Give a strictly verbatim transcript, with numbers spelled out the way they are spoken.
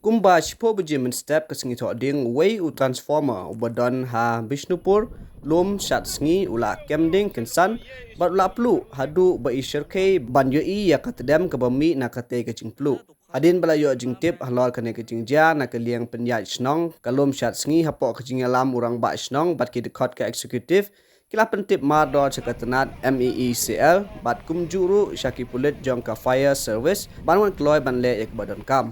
Kumba shiphew baje mynstep ka sngi Thohdieng, uwei u transformer uba don ha Bishnupur Lum Shatsngi u la kem ding kynsan bad u la pluh haduh ba i shyrkhei ban ïohi ïa ka tdem kaba mih na katei ka jingpluh. Hadien ba la ïoh jingtip halor kane ka jingjia na ka liang pynïaid shnong ka Lum Shatsngi, hapoh ka jingïalam u rangbah shnong bad ki dkhot ka executive, ki la pyntip mardor sha ka tnat M E E C L bad kumjuh ruh sha ki pulit jong ka fire service ban wan kloi ban leh ïa kaba donkam.